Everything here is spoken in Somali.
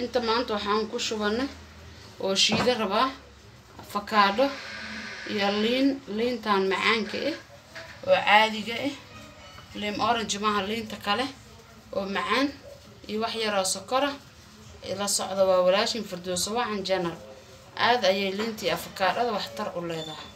Inta maanta waxaan ku shubanay oo shiida rabaa afakaadho iyo liin, liintan macaanka ah oo caadiga ah, liin orange maaha, liinta kale oo macaan, iyo wax yaroo sokora. Ila socda, waa walaashin Firdowsa Wacan Channel. Aada ayay liintii afakaadhada waxtar u leedahay.